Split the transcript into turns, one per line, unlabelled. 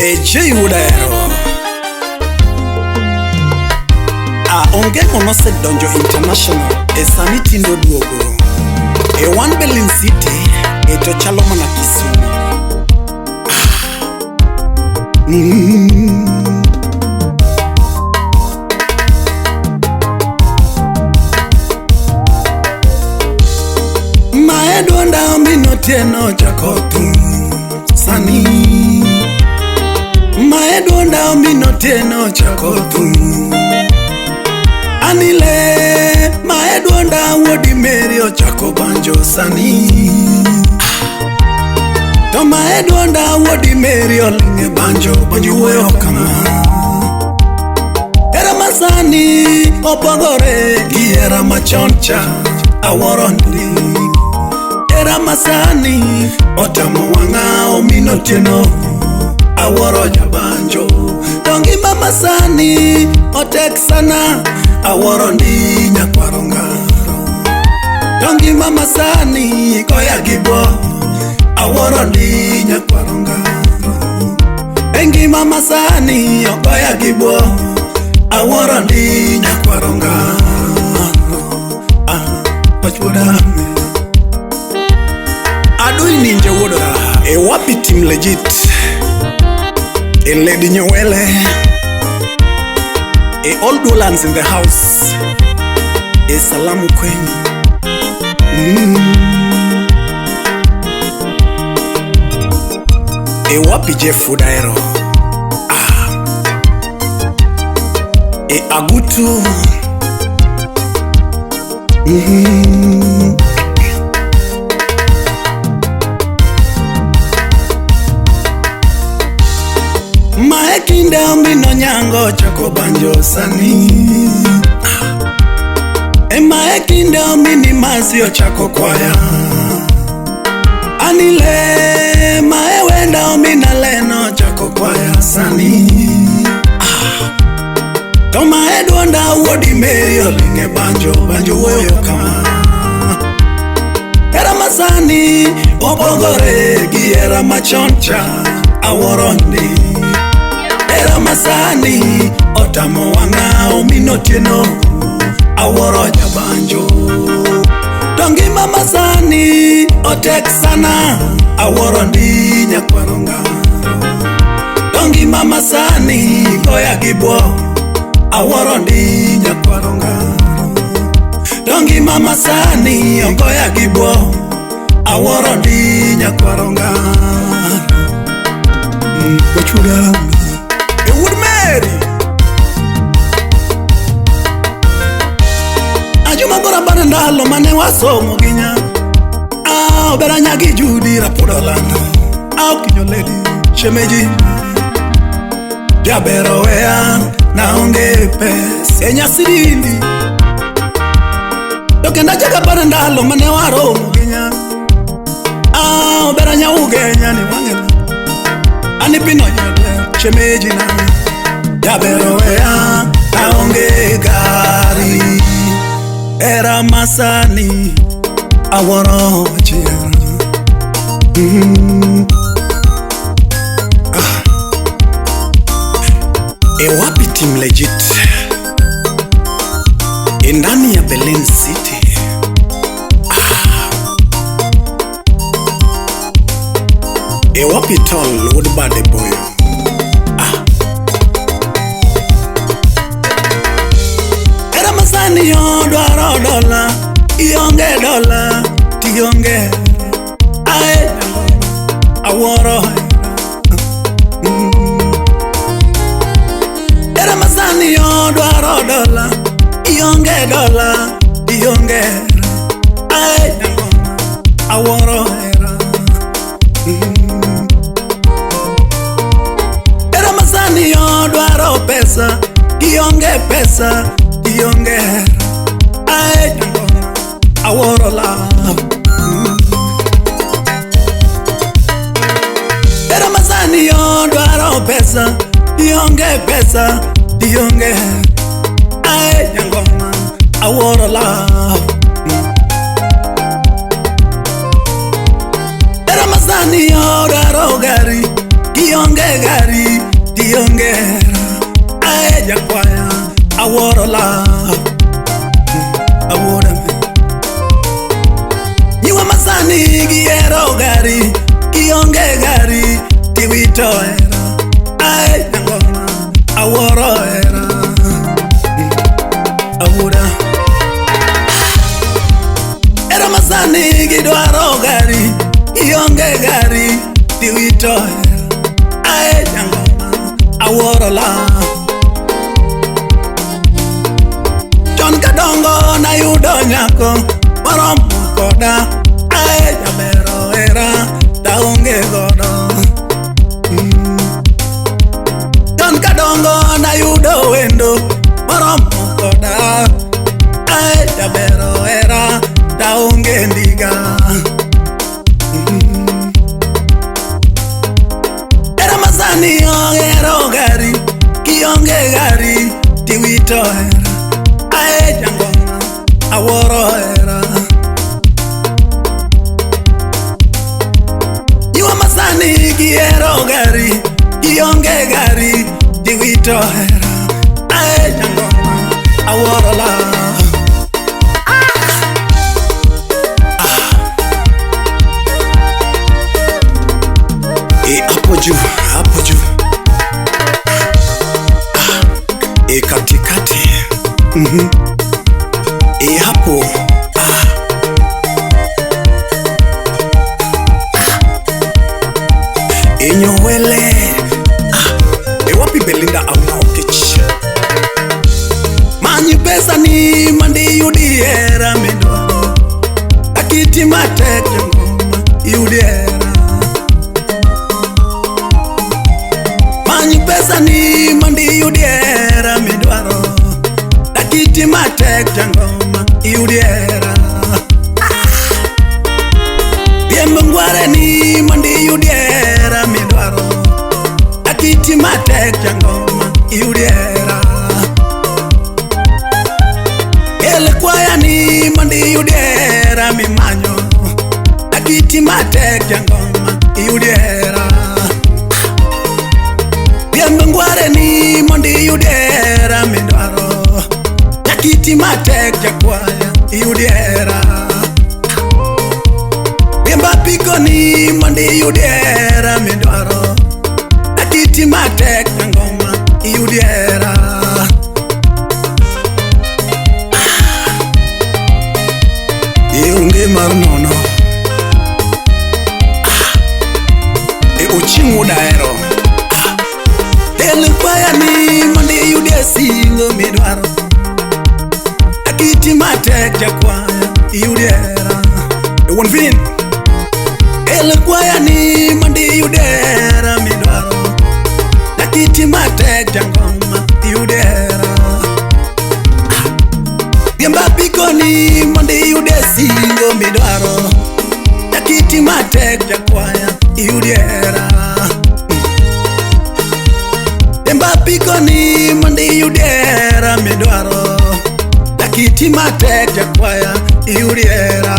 AJ Wuodahero. Ah, Ongeng'o nosedonjo international e sani tindo duogo. E wan Berlin City e to chalo mana Kisumu. Ah. Mae duonda min Otieno chako thum sani. Mae duonda min Otieno chako thum. Anile mae duonda wuodi Mary ochako banjo sani. To mae duonda wuodi Mary oling' e banjo, banjo wuoyo kama. Hera masani opogore gi hera machon cha, awuoro ndi. Hera masani otamo wang'a omin Otieno, awuoro jabanjo. To ngima masani otek sana, awuoro ndi nyakwaro ngaro. To ngima masani goya gi bwo, awuoro ndi nyakwaro ngaro. E ngima masani ogoya gi bwo, awuoro ndi nyakwaro ngaro. Ah, wach wuoda Adui ninja wuod raha. E wapi team legit. E Lady Nyowele. E all Dolans in the house. E salamu kwenyu. E wapi Jeff Wuodahero. Ah. E Agutu. Mae kinde omino nyango chako banjo sani. E mae kinde omini masi ochako kwaya. Anile mae wenda omina leno chako kwaya sani. To mae duonda wuodi Mary oling' e banjo, banjo wuoyo kama. Hera masani opogore gi hera machon cha, awuoro ndi. Hera masani otamo wang'a omin Otieno, awuoro jabanjo. To ngima masani otek sana, awuoro ndi nyakwaro ngaro. To ngima masani goya gi bwo, awuoro ndi nyakwaro ngaro. To ngima masani ogoya gi bwo, awuoro ndi nyakwaro ngaro. Wachuda e wuod Mary. Ajuma gora bana ndalo mane wasomo gi nya. Ah, obera nyagi Judi rapodo lando. Ah, okinyo lady shemeji. Jabero weya naonge pesa e nyasi dindi. To kendo achako aparo ndalo mane waromo gi nya. Ah, obera nyaugenya ni wang'e. Ani pino nyadwe shemeji na. Jabero weya naonge gari. Era masani awuoro chiera. Ah. E wapi team legit. E ndani ya Berlin City. Ah. E wapi tol wuod bade boyo. Ah. Era masani yo dwaro dola, ionge dola, tionge. Ae, awuoro. Era masani yo dwaro dola, ionge dola, tionge. Ae, awuoro hera. Era masani yo dwaro pesa, ionge pesa, tionge hera. Ae, awuoro love. Era masani yo dwaro pesa, ionge pesa, tionge hera. Ae, nyangoma, awuoro love. Era masani yo dwaro gari, ionge gari, gari, kionge gari tiwito hera. Ai jangoma awuoro hera. Awuora. Hera masani gidwaro gari, kionge gari tiwito hera. Ai jangoma awuoro la. Chon kadongo nayudo nyako moromo koda. Ae jabero hera taonge godo. Chon kadongo nayudo wendo moromo koda. Ae jabero hera taonge ndiga. Hera masani ohero gari, kionge gari tiwito hera. Ae jangoma awuoro hera. Nyua masani gihero gari, kionge gari tiwito hera. Ae jangoma awuoro la. E hapo juu, hapo juu. E katikati. E hapo. E nyowele. E wapi Belinda auna okech. Manyi pesa ni mandi yudi hera midwaro. Akiti matek jangoma yudi hera. Manyi pesa ni mandi yudi hera midwaro. Akiti matek jangoma yudi hera. Riembo ngware ni mandi yudi hera midwaro. Akiti matek jangoma yudi hera. El kwaya ni mandi yudi hera mimanyo. Akiti matek jangoma yudi hera. Riembo ngware ni mondi yudi hera midwaro. Akiti matek jakwaya yudi hera. Riembo apiko ni mondi yudi hera midwaro. Akiti matek jangoma yudi hera. E onge mar nono. E oching' wuod ahero. El kwaya ni mondi yudie singo midwaro. Akiti matek jakwaya yudie hera. E wuon vin. El kwaya ni mondi yudie hera midwaro. Akiti matek jangoma yudie hera. Riembo apiko ni mondi yudie singo midwaro. Akiti matek jakwaya yudie hera. Riembo apiko ni mondi yudie hera midwaro. Akiti matek jakwaya yudie hera.